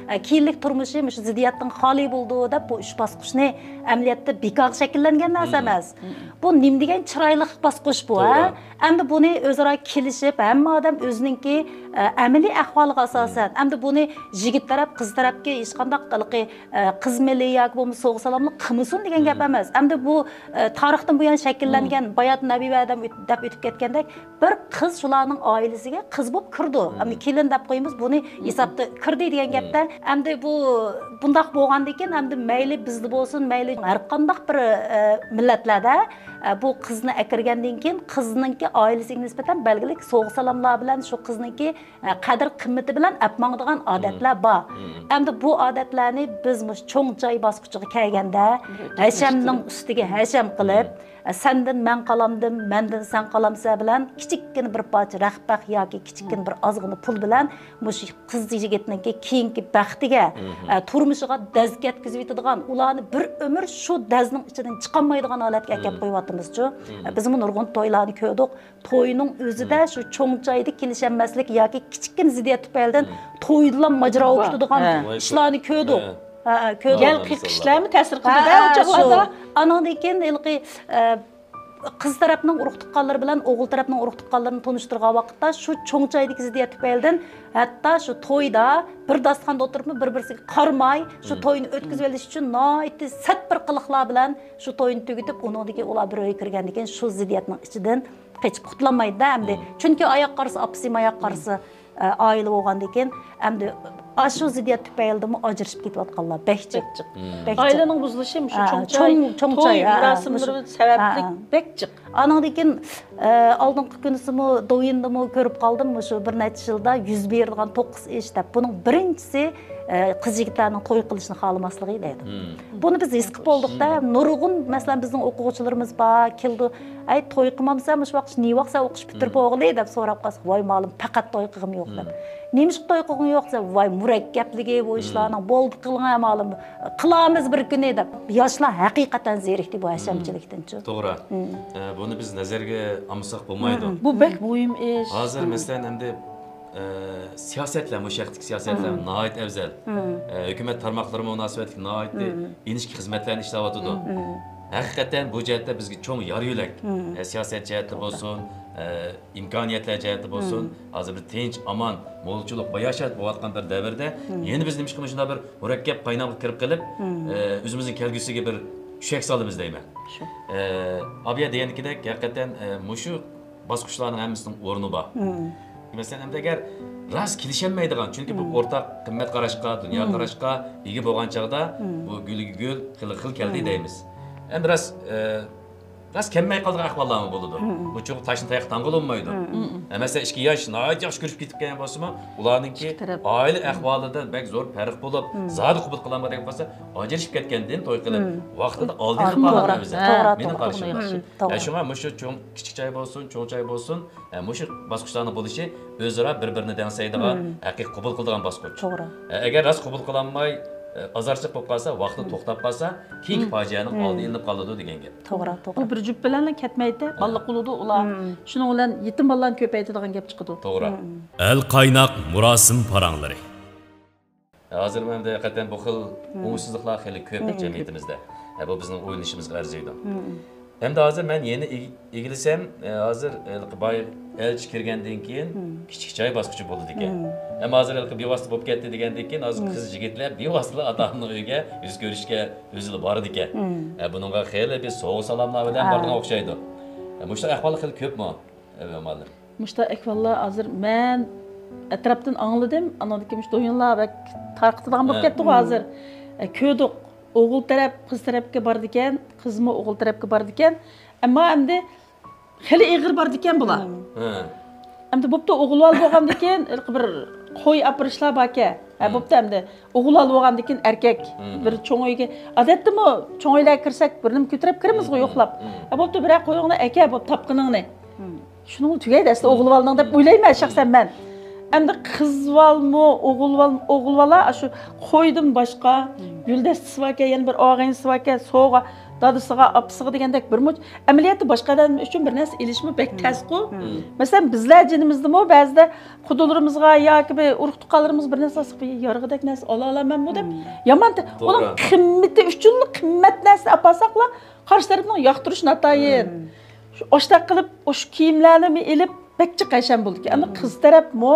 ئە، كېيىنلىك تۇرمۇشى مۇشۇ زىددىيەتتىن خالىي بولىدۇ دەپ بۇ ئۈچ باسقۇچنى ئەمەلىيەتتە بىكارغا شەكىللەنگەن نەرسە ئەمەس. بۇ نېمە دېگەن چىرايلىق باسقۇچ بۇ، ھە؟ ئەمدى بۇنى ئۆزئارا كېلىشىپ، ھەممە ئادەم ئۆزىنىڭكى، ئە، ئەمەلىي ئەھۋالىغا ئاساسەن، ئەمدى بۇنى يىگىت تەرەپ، قىز تەرەپكە ھېچقانداق ھېلىقى، ئە، قىز مېلى ياكى بولمىسا سوۋغا-سالاملىق قىلمىسۇن دېگەن گەپ ئەمەس. ئەمدى بۇ، ئە، تارىختىن بۇيان شەكىللەنگەن بايات نەبىۋە دەپ ئۆت-، دەپ ئۆتۈپ كەتكەندەك، بىر قىز شۇلارنىڭ ئائىلىسىگە قىز بولۇپ كىرىدۇ. ئەمدى كېلىن دەپ قويىمىز، بۇنى ھېسابتا كىردى دېگەن گەپتە. ئەمدى بۇ بۇنداق بولغاندىكىن، ئەمدى مەيلى بىزدە بولسۇن، مەيلى ھەر قانداق بىر، ئە، مىللەتلەردە، ئە، بۇ قىزنى ئەكىرگەندىن كېيىن قىزنىڭكى ئائىلىسىگە نىسبەتەن بەلگىلىك سوۋغا-سالاملار بىلەن شۇ قىزنىڭكى، ئە، قەدىر-قىممىتى بىلەن ئەپ ماڭىدىغان ئادەتلەر بار. ئەمدى بۇ ئادەتلەرنى بىز مۇشۇ چوڭ چاي باسقۇچىغا كەلگەندە، ھەشەمنىڭ ئۈستىگە ھەشەم قىلىپ، ئە، سەندىن مەن قالامدىم، مەندىن سەن قالامسەن بىلەن كىچىككىنە بىر پارچە رەخت-پەخت ياكى كىچىككىنە بىر ئازغىنە پۇل بىلەن مۇشۇ قىز يىگىتنىڭكى كېيىنكى بەختىگە، ئە، تۇرمۇشىغا دەز كەتكۈزۈۋېتىدىغان، ئۇلارنى بىر ئۆمۈر شۇ دەزنىڭ ئىچىدىن چىقالمايدىغان ھالەتكە ئەكەپ قويۇۋاتىمىزچۇ. ئە، بىزمۇ نۇرغۇن تويلارنى كۆردۇق. توينىڭ ئۆزىدە شۇ چوڭ چايدا كېلىشەلمەسلىك ياكى كىچىككىنە زىددىيەت تۈپەيلىدىن تويدىلا ماجىراغا چۈشىدىغان ئىشلارنى كۆردۇق. ھە، ھە، كۆردۇق. يەل قېقىشلارمۇ تەسىر قىلدى-دە ئۇ چاغلاردا. ئانىڭدىن كېيىن ھېلىقى، ئە، قىز تەرەپنىڭ ئۇرۇق-تۇغقانلىرى بىلەن ئوغۇل تەرەپنىڭ ئۇرۇق-تۇغقانلىرىنى تونۇشتۇرغان ۋاقىتتا، شۇ چوڭ چايدىكى زىددىيەت تۈپەيلىدىن ھەتتا شۇ تويدا بىر داستىخاندا ئولتۇرۇپمۇ بىر-بىرسىگە قارىماي، شۇ توينى ئۆتكۈزۈۋېلىش ئۈچۈن ناھايىتى سەت بىر قىلىقلار بىلەن شۇ توينى تۈگىتىپ، ئۇنىڭدىن كېيىن ئۇلار بىر ئۆيگە كىرگەندىن كېيىن شۇ زىددىيەتنىڭ ئىچىدىن قېچىپ قۇتۇلالمايدۇ-دە ئەمدى. چۈنكى ئاياققا قارىسا ئاپىسى، ماياققا قارىسا، ئە، ئائىلە بولغاندىن كېيىن ئەمدى ئاشۇ زىددىيەت تۈپەيلىدىنمۇ ئاجرىشىپ كېتىۋاتقانلار بەك جىق. بەك جىق. بەك جىق. ئائىلىنىڭ بۇزۇلۇشى مۇشۇ ھە، چوڭ چاي، چوڭ، چوڭ توي چاي، ھە، مۇراسىملىرى مۇشۇ. سەۋەبلىك ھە. بەك جىق. ئانىڭدىن كېيىن، ئە، ئالدىنقى كۈنىسىمۇ دوۋيىندىمۇ كۆرۈپ قالدىم، مۇشۇ بىر نەچچە يىلدا يۈز بېرىدىغان توققۇز ئىش دەپ. بۇنىڭ بىرىنچىسى، ئە، قىز يىگىتلەرنىڭ توي قىلىشنى خالىماسلىقى دەيدۇ. بۇنى بىز ھېس قىلىپ بولدۇق-دە. نۇرغۇن، مەسىلەن، بىزنىڭ ئوقۇغۇچىلىرىمىز بار، كېلىدۇ. ئەي، توي قىلمامسەن، مۇشۇ ۋاقىت نېمە ۋاقىت سەن ئوقۇش پۈتتۈرۈپ بولغىلى دەپ سوراپ قالسا، ۋاي مالىم، پەقەت توي قىلغۇم يوق دەپ. نېمىشقا توي قىلغۇڭ يوق دېسە، ۋاي مۇرەككەپلىكى بۇ ئىشلارنىڭ، بولدى قىلىڭە مالىم، قىلارمىز بىر كۈنى دەپ. ياشلار ھەقىقەتەن زېرىكتى بۇ ھەشەمچىلىكتىنچۇ. توغرا. ئە، بۇنى بىز نەزەرگە ئالمىساق بولمايدۇ. بۇ بەك مۇھىم ئىش. ھازىر مەسىلەن ئەمدى، ئە، سىياسەتلەر، مۇشۇ ھەقتىكى سىياسەتلەر ناھايىتى ئەۋزەل. ئە، ھۆكۈمەت تارماقلىرى مۇناسىۋەتلىك ناھايىتى ئىنچىكە خىزمەتلەرنى ئىشلەۋاتىدۇ. ھەقىقەتەن بۇ جەھەتتە بىزگە چوڭ يار يۆلەك. ئە، سىياسەت جەھەتتە بولسۇن، ئە، ئىمكانىيەتلەر جەھەتتە بولسۇن، ھازىر بىر تىنچ، ئامان، مولچىلىق، باياشات بولۇۋاتقان بىر دەۋردە يەنە بىز نېمىشقا مۇشۇنداق بىر مۇرەككەپ قاينامغا كىرىپ قېلىپ، ئە، ئۆزىمىزنىڭ كەلگۈسىگە بىر چۈشەك سالىمىز دەيمەن. ئە، ئابىيە دېگەندىكىدەك، ھەقىقەتەن، ئە، مۇشۇ باسقۇچلارنىڭ ھەممىسىنىڭ ئورنى بار. مەسىلەن، ئەمدى ئەگەر راست كېلىشەلمەيدىغان، چۈنكى بۇ ئورتاق قىممەت قاراشقا، دۇنيا قاراشقا ئىگە بولغان چاغدا بۇ گۈلگە گۈل، خىلغا خىل كەلدى دەيمىز. ئەمدى راست، ئە، راست كەلمەي قالىدىغان ئەھۋاللارمۇ بولىدۇ. بۇ چوقۇم تاشنى تاياققا تاڭغىلى بولمايدۇ. ئە، مەسىلەن، ئىككى ياش ناھايىتى ياخشى كۆرۈشۈپ كېتىپ كەلگەن بولسىمۇ، ئۇلارنىڭكى ئائىلە ئەھۋالىدا بەك زور پەرق بولۇپ، زادى قوبۇل قىلالمىغۇدەك بولسا، ئاجرىشىپ كەتكەندىن توي قىلىپ، ۋاقتىدا ئالدىنى قىلغان ئەۋزەل. مېنىڭ قارىشىمدا. ئە، شۇڭا مۇشۇ چوڭ، كىچىك چاي بولسۇن، چوڭ چاي بولسۇن، ئە، مۇشۇ باسقۇچلارنىڭ بولۇشى ئۆزئارا بىر-بىرىنى دەڭسەيدىغان، ھەقىقىي قوبۇل قىلىدىغان باسقۇچ. توغرا. ئە، ئەگەر راست قوبۇل قىلالماي، ئە، ئازارچىلىق بولۇپ قالسا، ۋاقتىدا توختاپ قالسا، كېيىنكى پاجىئەنىڭ ئالدى ئېلىنىپ قالىدۇ دېگەن گەپ. توغرا، توغرا. بۇ بىر جۈپ بىلەنلا كەتمەيدۇ، بالىلىق بولىدۇ ئۇلار. شۇنىڭ بىلەن يېتىم بالىلارنى كۆپەيتىدىغان گەپ چىقىدۇ. توغرا. ئەل قايناق مۇراسىم پاراڭلىرى. ھازىر مەندە ھەقىقەتەن بۇ خىل ئوڭۇشسىزلىقلار خېلى كۆپ جەمئىيىتىمىزدە. ھە، بۇ بىزنىڭ ئويلىنىشىمىزغا ئەرزىيدۇ. ئەمدى ھازىر مەن يەنە ئىگ-، ئىگىلىسەم، ئە، ھازىر ھېلىقى باي ئەلچى كىرگەندىن كېيىن كىچىك چاي باسقۇچى بولىدىكەن. ئەمما ھازىر ھېلىقى بىۋاسىتە بولۇپ كەتتى دېگەندىن كېيىن ھازىر قىز يىگىتلەر بىۋاسىتە ئاتا ئانىنىڭ ئۆيىگە يۈز كۆرۈشكە ئۆزىلا بارىدىكەن. ئە، بۇنىڭغا خېلى بىر سوۋغا سالاملار بىلەن بارىدىغان ئوخشايدۇ. ئە، مۇشۇنداق ئەھۋاللار خېلى كۆپمۇ، ئەبە مۇئەللىم؟ مۇشۇنداق ئەھۋاللار ھازىر مەن ئەتراپتىن ئاڭلىدىم، ئانىڭدىن كېيىن مۇشۇ دويۇنلار بەك تارقىتىدىغان بولۇپ كەتتىغۇ ھازىر. ئە، كۆردۇق، ئوغۇل تەرەپ قىز تەرەپكە بارىدىكەن، قىزمۇ ئوغۇل تەرەپكە بارىدىكەن. ئەمما ئەمدى خېلى ئېغىر بارىدىكەن بۇلار. ئەمدى بوپتۇ، ئوغۇل بالا بولغاندىن كېيىن ھېلىقى بىر قوي ئاپىرىشلار باركەن. ھە، بوپتۇ ئەمدى. ئوغۇل بالا بولغاندىن كېيىن ئەركەك بىر چوڭ ئۆيگە، ئادەتتىمۇ چوڭ ئۆيلەرگە كىرسەك بىر نېمە كۆتۈرۈپ كىرىمىزغۇ يوقلاپ. ھە، بوپتۇ، بىرەر قويۇڭنى ئەكە، بوپتۇ، تاپقىنىڭنى. شۇنىڭ تۈگەيدى ئەسلى ئوغۇل بالىنىڭ دەپ ئويلايمەن شەخسەن مەن. ئەمدى قىز بالىمۇ، ئوغۇل بال-، ئوغۇل بالا ئاشۇ قويدىن باشقا گۈلدەستىسى باركەن، يەنە بىر ئاغىنىسى باركەن، سوۋغا دادىسىغا، ئاپىسىغا دېگەندەك بىر مۇنچە ئەمەلىيەتتە باشقا ئادەم ئۈچۈن بىر نەرسە ئېلىشمۇ بەك تەسقۇ. مەسىلەن، بىزلەر جېنىمىزدىمۇ بەزىدە قۇدىلىرىمىزغا ياكى بىر ئۇرۇق تۇغقانلىرىمىز بىر نەرسە ئالساق، بىر يارىغۇدەك نەرسە ئالالايمەنمۇ دەپ يامان تە-، ئۇنىڭ قىممىتى ئۈچۈنلا قىممەت نەرسىنى ئاپارساقلا، قارشى تەرەپنىڭ ياقتۇرۇشى ناتايىن. شۇ ئاشتاق قىلىپ، ئاشۇ كىيىملەرنىمۇ ئېلىپ، بەك جىق ھەشەم بولىدىكەن. ئەمما قىز تەرەپمۇ،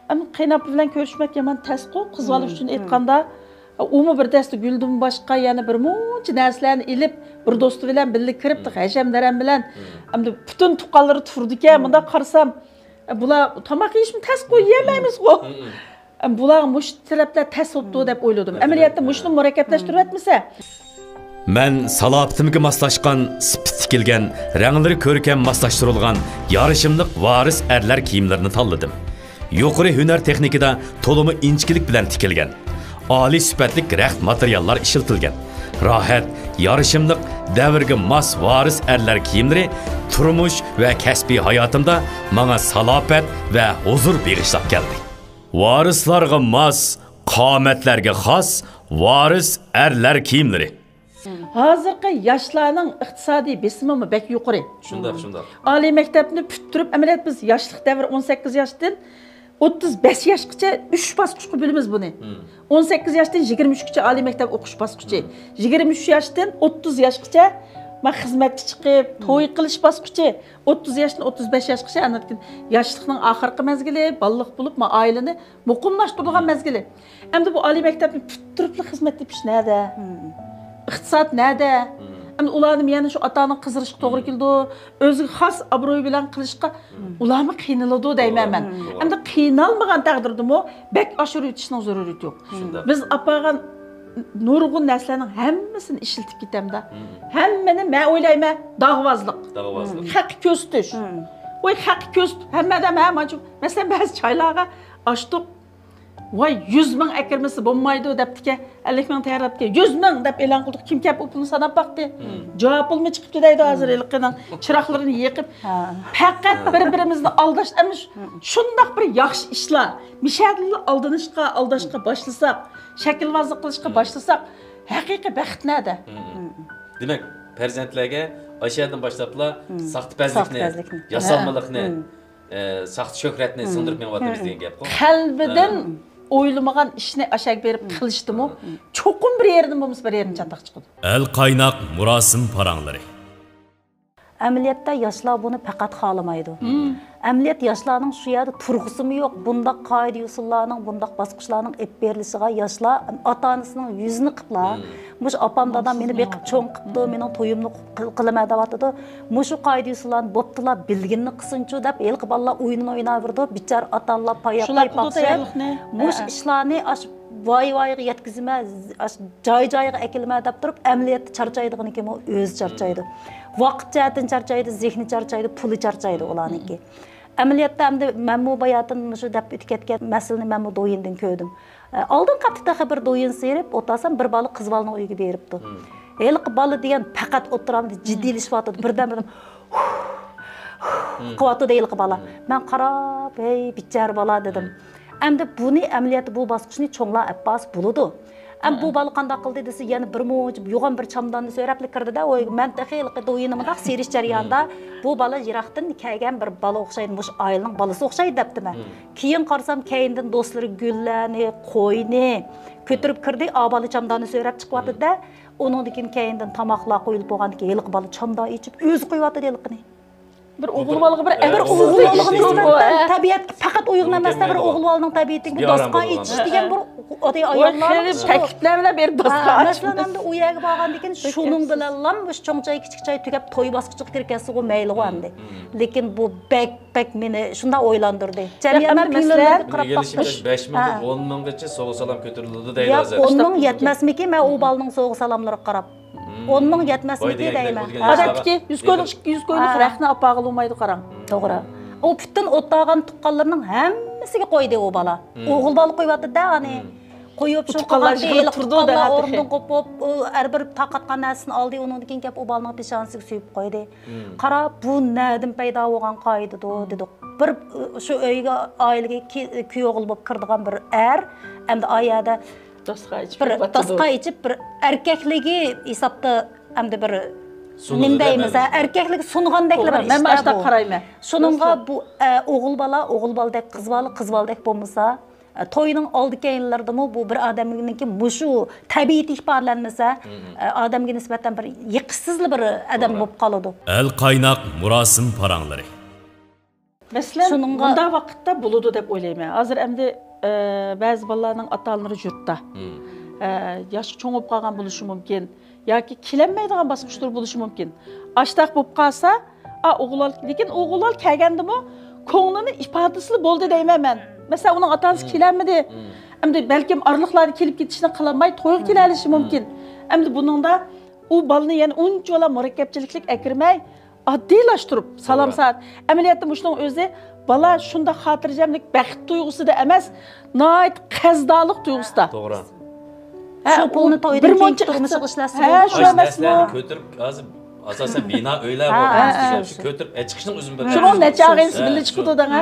ئەمما قېيىنئاپا بىلەن كۆرۈشمەك يامان تەسقۇ، قىز بالا ئۈچۈن ئېيتقاندا، ئۇمۇ بىر دەستە گۈلدىن باشقا يەنە بىر مۇنچە نەرسىلەرنى ئېلىپ، بىر دوستى بىلەن بىللە كىرىپ، ھەشەم-دەرەم بىلەن، ئەمدى پۈتۈن تۇغقانلىرى تۇرىدىكەن. مۇنداق قارىسام، بۇلار تاماق يېيىشمۇ تەسقۇ، يېيەلمەيمىزغۇ. بۇلارغا مۇشۇ تەرەپلەر تەس بوپتۇ دەپ ئويلىدىم. ئەمەلىيەتتە مۇشۇنى مۇرەككەپلەشتۈرۈۋەتمىسە. مەن سالاپىتىمگە ماسلاشقان، سىپىت تىكىلگەن، رەڭلىرى كۆركەم ماسلاشتۇرۇلغان يارىشىملىق ۋارىس ئەرلەر كىيىملىرىنى تاللىدىم. يۇقىرى ھۈنەر تېخنىكىدا تولىمۇ ئىنچىكىلىك بىلەن تىكىلگەن، ئالىي سۈپەتلىك رەخت ماتېرىياللار ئىشلىتىلگەن. راھەت، يارىشىملىق، دەۋرگە ماس ۋارىس ئەرلەر كىيىملىرى تۇرمۇش ۋە كەسپىي ھاياتىمدا ماڭا سالاپەت ۋە ھۇزۇر بېغىشلاپ كەلدى. ۋارىسلارغا ماس، قامەتلەرگە خاس ۋارىس ئەرلەر كىيىملىرى. ھازىرقى ياشلارنىڭ ئىقتىسادىي بېسىمىمۇ بەك يۇقىرى. شۇنداق، شۇنداق. ئالىي مەكتەپنى پۈتتۈرۈپ، ئەمەلىيەتتە بىز ياشلىق دەۋرى ئون سەككىز ياشتىن ئوتتۇز بەش ياشقىچە ئۈچ باسقۇچقا بۆلىمىز بۇنى. ئون سەككىز ياشتىن يىگىرمە ئۈچكىچە ئالىي مەكتەپ ئوقۇش باسقۇچى. يىگىرمە ئۈچ ياشتىن ئوتتۇز ياشقىچە ما خىزمەتكە چىقىپ، توي قىلىش باسقۇچى. ئوتتۇز ياشتىن ئوتتۇز بەش ياشقىچە، ئاندىن كېيىن ياشلىقنىڭ ئاخىرقى مەزگىلى، بالىلىق بولۇپ، ما ئائىلىنى مۇقىملاشتۇرىدىغان مەزگىلى. ئەمدى بۇ ئالىي مەكتەپنى پۈتتۈرۈپلا خىزمەت تېپىش نەدە؟ ئىقتىساد نەدە؟ ئەمدى ئۇلارنى يەنە شۇ ئاتا-ئانىغا قىزىرىشقا توغرا كېلىدۇ، ئۆزىگە خاس ئابرۇي بىلەن قىلىشقا ئۇلارمۇ قىينىلىدۇ دەيمەن مەن. ئەمدى قىينالمىغان تەقدىردىمۇ بەك ئاشۇرۇۋېتىشنىڭ زۆرۈرىيىتى يوق. بىز ئاپارغان نۇرغۇن نەرسىلەرنىڭ ھەممىسىنى ئىشلىتىپ كېتەمدە. ھەممىنى مەن ئويلايمەن، داغۋازلىق. خەققە كۆرسىتىش. ۋاي، خەققە كۆرسىتىپ، ھەممە ئادەم، ھە، مانا شۇ، مەسىلەن، بەزى چايلارغا ئاچتۇق. ۋاي، يۈز مىڭ ئەكىرمىسە بولمايدۇ دەپتىكەن. ئەللىك مىڭ تەييارلاپتىكەن. يۈز مىڭ دەپ ئېلان قىلدۇق. كىم كەپ ئۇ پۇلنى ساناپ باقتى. جاۋاب پۇلمۇ چىقىپتۇ دەيدۇ ھازىر ھېلىقىنىڭ چىراغلىرىنى يېقىپ. پەقەت بىر-بىرىمىزنى ئالداش، ئەمما شۇنداق بىر ياخشى ئىشلار. مىشەدىنلا ئالدىنىشقا، ئالداشقا باشلىساق، شەكىلۋازلىق قىلىشقا باشلىساق، ھەقىقىي بەخت نەدە؟ دېمەك، پەرزەنتلەرگە ئاشۇ يەردىن باشلاپلا ساختىپەزلىكنى، ساختىپەزلىكنى. ياسالمىلىقنى، ئە، ساختا شۆھرەتنى سىڭدۈرۈپ مېڭىۋاتىمىز دېگەن گەپقۇ. قەلبىدىن ئويلىمىغان ئىشنى ئاشەگە بېرىپ قىلىشتىمۇ، چوقۇم بىر يېرىدىن بولمىسا بىر يېرىدىن چاتاق چىقىدۇ. ئەل قايناق مۇراسىم پاراڭلىرى. ئەمەلىيەتتە ياشلار بۇنى پەقەت خالىمايدۇ. ئەمەلىيەت ياشلارنىڭ شۇ يەردە تۇرغۇسىمۇ يوق، بۇنداق قائىدە-يوسۇنلارنىڭ، بۇنداق باسقۇچلارنىڭ ئېلىپ بېرىلىشىغا ياشلار ئاتا-ئانىسىنىڭ يۈزىنى قىپلا، مۇشۇ ئاپام دادام مېنى بېقىپ چوڭ قىپتۇ، مېنىڭ تويۇمنى قىل-، قىلىمەن دەۋاتىدۇ. مۇشۇ قائىدە-يوسۇنلارنى بوپتۇلا بىلگىنىنى قىلسۇنچۇ دەپ ھېلىقى بالىلار ئويۇنىنى ئويناۋېرىدۇ. بىچارە ئاتا-ئانىلار پاياق-پايپاق سېلىپ، مۇشۇ ئىشلارنى ئاشۇ ۋاي-ۋايىغا يەتكۈزىمەن، ئاشۇ جاي-جايىغا ئەكېلىمەن دەپ تۇرۇپ، ئەمەلىيەتتە چارچايدىغىنى كىم ئۇ؟ ئۆزى چارچايدۇ. ۋاقىت جەھەتتىن چارچايدۇ، زېھنى چارچايدۇ، پۇلى چارچايدۇ ئۇلارنىڭكى. ئەمەلىيەتتە ئەمدى مەنمۇ باياتىن مۇشۇ دەپ ئۆتۈپ كەتكەن مەسىلىنى مەنمۇ دويىندىن كۆردۈم. ئە، ئالدىنقى ھەپتە تېخى بىر دويىن سېرىپ ئولتۇرسام، بىر بالا قىز بالىنىڭ ئۆيىگە بېرىپتۇ. ھېلىقى بالا دېگەن پەقەت ئوتتۇرامدا جىددىيلىشىۋاتىدۇ. بىردەمبىردەم قىلىۋاتىدۇ ھېلىقى بالا. مەن قاراپ، ھەي، بىچارە بالا دېدىم. ئەمدى بۇنى ئەمەلىيەتتە بۇ باسقۇچنى چوڭلار ئەپ بارسا بولىدۇ. ئەمما بۇ بالا قانداق قىلدى دېسە، يەنە بىر مۇنچە يوغان بىر چامداننى سۆرەپلا كىردى-دە، ئۇ مەن تېخى ھېلىقى دويىنى مۇنداق سېرىش جەريانىدا، بۇ بالا يىراقتىن كەلگەن بىر بالا ئوخشايدۇ، مۇشۇ ئائىلىنىڭ بالىسى ئوخشايدۇ دەپتىمەن. كېيىن قارىسام، كەينىدىن دوستلىرى گۈللەرنى، قوينى كۆتۈرۈپ كىردى، ئا بالا چامداننى سۆرەپ چىقىۋاتىدۇ-دە، ئۇنىڭدىن كېيىن كەينىدىن تاماقلار قويۇلۇپ بولغاندىن كېيىن، ھېلىقى بالا چامدان ئېچىپ، ئۆزى قويۇۋاتىدۇ ھېلىقىنى. بىر ئوغۇل بالىغا بىر، بىر ئوغۇل بالىغا نىسبەتەن تەبىئەتكە پەقەت ئۇيغۇن ئەمەس-تە، بىر ئوغۇل بالىنىڭ تەبىئىتىگە داستىخان ئېچىش دېگەن بىر ئادەي ئاياللارنىڭ ئىشى. تەكلىپلەر بىلەن بىر داستىخان ئېچىش. مەسىلەن، ئەمدى ئۇ يەرگە بارغاندىن كېيىن شۇنىڭ بىلەنلا مۇشۇ چوڭ چاي، كىچىك چاي تۈگەپ، توي باسقۇچىغا كىرىپ كەتسىغۇ مەيلىغۇ ئەمدى. لېكىن بۇ بەك، بەك مېنى شۇنداق ئويلاندۇردى. جەمئىيەتنىڭ كۆڭلىرىگە قاراپ باقسا، بەش مىڭدىن ئون مىڭغىچە سوۋغا سالام كۆتۈرۈلىدۇ دەيدۇ ھازىر. ئون مىڭ يەتمەسمىكىن، مەن ئۇ بالىنىڭ سوۋغا سالاملىرىغا قاراپ. ئون مىڭ يەتمەسمىكى دەيمەن. ئادەتتىكى يۈز كويلۇق، ئىككى يۈز كويلۇق رەخنە ئاپارغىلى بولمايدۇ، قاراڭ. توغرا. ئۇ پۈتۈن ئولتۇرغان تۇغقانلىرىنىڭ ھەممىسىگە قويدى ئۇ بالا. ئوغۇل بالا قويۇۋاتىدۇ-دە، ئانى. قويۇپ شۇ قىلغان، ھېلىقى تۇغقانلار ئورنىدىن قوپۇپ، ھەر بىر تارقاتقان نەرسىسىنى ئالدى، ئۇنىڭدىن كېيىن كەپ ئۇ بالىنىڭ پېشانىسىگە سۆيۈپ قويدى. قارا، بۇ نەدىن پەيدا بولغان قائىدىدۇ، دېدۇق. بىر شۇ ئۆيگە، ئائىلىگە كۈيئوغۇل بولۇپ كىرىدىغان بىر ئەر، ئەمدى ئا يەردە داستىخان ئېچىپ بىر داستىخان ئېچىپ، بىر ئەركەكلىكى ھېسابتا ئەمدى بىر نېمە دەيمىز، ھە، ئەركەكلىك سۇنغاندەكلا بىر ئىش-دە بۇ. شۇنىڭغا بۇ، ئە، ئوغۇل بالا ئوغۇل بالىدەك، قىز بالا قىز بالىدەك بولمىسا، ئە، توينىڭ ئالدى كەينىلىرىدىمۇ بۇ بىر ئادەمنىڭكى مۇشۇ تەبىئىتى ئىپادىلەنمىسە، ئە، ئادەمگە نىسبەتەن بىر يېقىشسىزلا بىر ئادەم بولۇپ قالىدۇ. ئەل قايناق مۇراسىم پاراڭلىرى. مەسىلەن، شۇنىڭغا مۇنداق ۋاقىتتا بولىدۇ دەپ ئويلايمەن. ھازىر ئەمدى، ئە، بەزى بالىلارنىڭ ئاتا-ئانىلىرى يۇرتتا. ئە، ياشقا چوڭ بولۇپ قالغان بولۇشى مۇمكىن. ياكى كېلەلمەيدىغان باسقۇچلىرى بولۇشى مۇمكىن. ئاشتاق بولۇپ قالسا، ئا، ئوغۇل بالا، لېكىن ئوغۇل بالا كەلگەندىمۇ كۆڭلىنى ئىپادىسىلا بولدى دەيمەن مەن. مەسىلەن، ئۇنىڭ ئاتا-ئانىسى كېلەلمىدى. ئەمدى بەلكىم ئارىلىقلاردا كېلىپ كېتىشنى قىلالماي تويغا كېلەلىشى مۇمكىن. ئەمدى بۇنىڭدا ئۇ بالىنى يەنە ئۇنچىۋالا مۇرەككەپچىلىكلىك ئەكىرمەي، ئاددىيلاشتۇرۇپ سالام سائەت. ئەمەلىيەتتە مۇشۇنىڭ ئۆزى بالا شۇنداق خاتىرجەملىك، بەخت تۇيغۇسىدا ئەمەس، ناھايىتى قەرزدارلىق تۇيغۇسىدا. توغرا. شۇ پۇلنى تويدىن كېيىنكى تۇرمۇشىغا ئىشلەتسە بولىدۇ. شۇ ئەمەسمۇ؟ كۆتۈرۈپ، ھازىر ئاساسەن بىنا ئۆيلەر بولغان، شۇ كۆتۈرۈپ ئەچىقىشنىڭ ئۆزىمۇ بىر، شۇنىڭ نەچچە ئاغىنىسى بىللە چىقىدۇ دەڭە.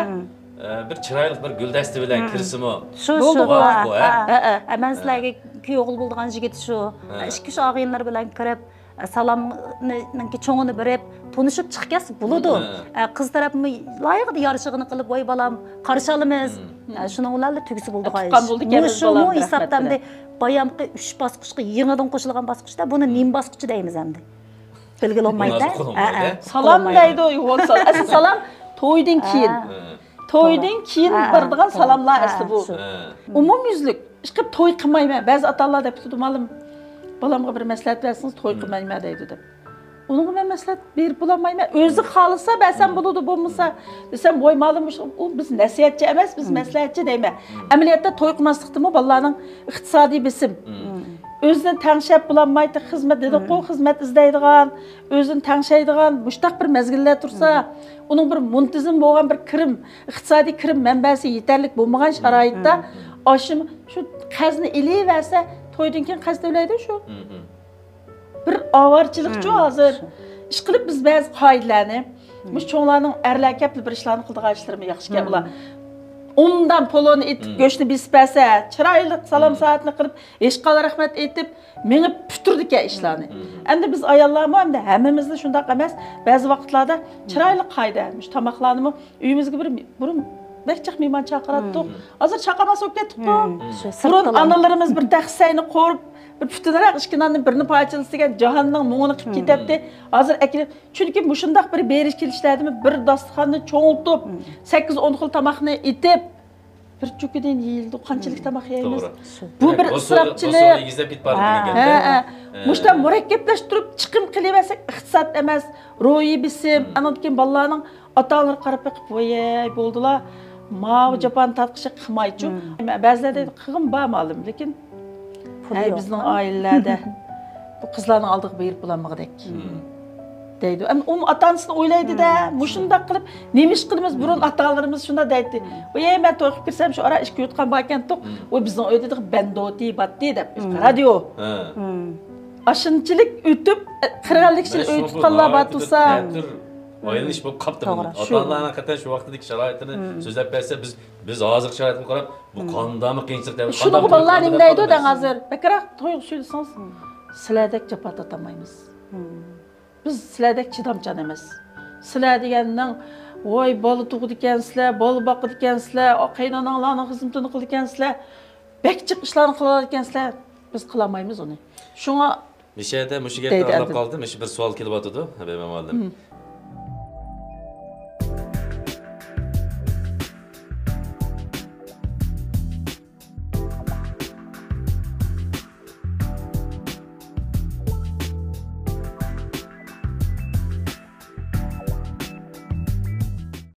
بىر چىرايلىق بىر گۈلدەستە بىلەن كىرسىمۇ. شۇ، شۇ. مەن سىلەرگە كۈيئوغۇل بولىدىغان يىگىت شۇ. ئىككى ئۈچ ئاغىنىلەر بىلەن كىرىپ، سالامنىڭكى چوڭىنى بېرىپ، تونۇشۇپ چىقىپ كەتسە بولىدۇ. قىز تەرەپمۇ لايىقىدا يارىشىغىنى قىلىپ، ۋاي بالام، قارشى ئالىمىز. شۇنىڭ بىلەن تۈگىسە بولىدۇ. مۇشۇمۇ ھېسابتا ئەمدى بايامقى ئۈچ باسقۇچقا يېڭىدىن قوشۇلغان باسقۇچتا بۇنى نېمە باسقۇچى دەيمىز ئەمدى؟ بىلگىلى بولمايدۇ. سالام دەيدۇ، ئەسلى سالام تويدىن كېيىن. تويدىن كېيىن بېرىدىغان سالاملار ئەسلى بۇ. ئومۇميۈزلۈك ئىشقىلىپ توي قىلمايمەن. بەزى ئاتا-ئانىلار دەپ كېتىدۇ، مۇئەللىم، بالامغا بىر مەسلىھەت بەرسىڭىز، توي قىلمايمەن دەيدۇ دەپ. ئۇنىڭغا مەن مەسلىھەت بېرىپ بولالمايمەن. ئۆزى خالىسا بەرسەم بولىدۇ، بولمىسا دېسەم، ۋاي مالىم، ئۇ بىز نەسىھەتچى ئەمەس، بىز مەسلىھەتچى دەيمەن. ئەمەلىيەتتە توي قىلماسلىقتىمۇ بالىلارنىڭ ئىقتىسادىي بېسىم، ئۆزىنى تەڭشەپ بولالمايدۇ. خىزمەت دېدىققۇ، خىزمەت ئىزدەيدىغان، ئۆزىنى تەڭشەيدىغان مۇشتاق بىر مەزگىللەر تۇرسا، ئۇنىڭ بىر مۇنتىزىم بولغان بىر كىرىم، ئىقتىسادىي كىرىم مەنبەسى يېتەرلىك بولمىغان شارائىتتا ئاشۇ شۇ قەرزنى ئېلىۋەرسە، تويدىن كېيىن قەرز تۆلەيدۇ شۇ. بىر ئاۋارىچىلىقچۇ ھازىر. ئىشقىلىپ بىز بەزى قائىدىلەرنى، مۇشۇ چوڭلارنىڭ ئەرلەر كەپلا بىر ئىشلارنى قىلىدىغان ئىشلىرىمۇ ياخشىكەن ئۇلار. ئومدان پولونى ئېتىپ، گۆشنى بېسىپ بەرسە، چىرايلىق سالام سائەتنى قىلىپ، ھېچقانداق رەھمەت ئېيتىپ، مېڭىپ پۈتتۈرىدىكەن ئىشلارنى. ئەمدى بىز ئاياللارمۇ، ئەمدى ھەممىمىزلا شۇنداق ئەمەس، بەزى ۋاقىتلاردا چىرايلىق قائىدە، مۇشۇ تاماقلارنىمۇ ئۆيىمىزگە بىر، بۇرۇن بەك جىق مېھمان چاقىراتتۇق. ھازىر چاقىرماس بولۇپ كەتتۇققۇ. بۇرۇن ئانىلىرىمىز بىر تەخسە سەينى قورۇپ، بىر پۈتۈنرەك ئىككى ناننى بىرنى پارچىلىسا دېگەن جاھاننىڭ مۇڭىنى قىلىپ كېتەتتى. ھازىر ئەكىلىپ، چۈنكى مۇشۇنداق بىر بېرىش كېلىشلەردىمۇ بىر داستىخاننى چوڭىتىپ، سەككىز ئون خىل تاماقنى ئېتىپ، بىر چوكىدىن يېيىلىدۇ، قانچىلىك تاماق يەيمىز؟ توغرا. بۇ بىر ئىسراپچىلىق. ھە، ھە. مۇشۇنداق مۇرەككەپلەشتۈرۈپ چىقىم قىلىۋەرسەك، ئىقتىساد ئەمەس، روھىي بېسىم، ئانىڭدىن كېيىن بالىلارنىڭ ئاتا-ئانىلىرى قاراپ بېقىپ، ۋايەي، بولدىلا، ماۋۇ جاپانى تارتقۇچە قىلمايچۇ. بەزىلەر دەيدۇ، قىلغىن بار مالىم، لېكىن ھەي، بىزنىڭ ئائىلىلەردە بۇ قىزلارنىڭ ئالدىغا بېرىپ بولالمىغۇدەك دەيدۇ. ئەمدى ئۇمۇ ئاتا-ئانىسىنى ئويلايدۇ-دە، مۇشۇنداق قىلىپ، نېمە ئىش قىلىمىز؟ بۇرۇن ئاتا-ئانىلىرىمىز شۇنداق دەيتتى. ۋايەي، مەن توي قىلىپ كىرسەم، شۇ ئارا ئىككى يوتقان باركەنتۇق. ۋاي، بىزنىڭ ئۆيدە بەندوتى باتتى دەپ، رادىيو. ئاشۇنچىلىك ئۆتۈپ، قىرىق ئەللىك يىل ئۆي تۇتقانلار بار تۇرسا. ئايلىنىش بولۇپ قاپتۇ. توغرا. ئاتا-ئانىلار ھەقىقەتەن شۇ ۋاقىتتىكى شارائىتىنى سۆزلەپ بەرسە، بىز، بىز ھازىرقى شارائىتقا قاراپ، بۇ قانداقمۇ قىيىنچىلىق دەپ، شۇنىڭغا بالىلار نېمە دەيدۇ دەڭ ھازىر؟ بەكرەك تويغا سۆيلىسىڭىز، سىلەردەك جاپا تارتالمايمىز. بىز سىلەردەك چىدامچان ئەمەس. سىلەر دېگەننىڭ، ۋاي، بالا تۇغىدىكەنسىلەر، بالا باقىدىكەنسىلەر، قېيىنئاناڭلارنىڭ خىزمىتىنى قىلىدىكەنسىلەر، بەك جىق ئىشلارنى قىلىدىكەنسىلەر، بىز قىلالمايمىز ئۇنى. شۇڭا مۇشۇ يەردە، مۇشۇ گەپنى ئاڭلاپ قالدىم. مۇشۇ بىر سوئال كېلىۋاتىدۇ، ھەبىبە مۇئەللىم.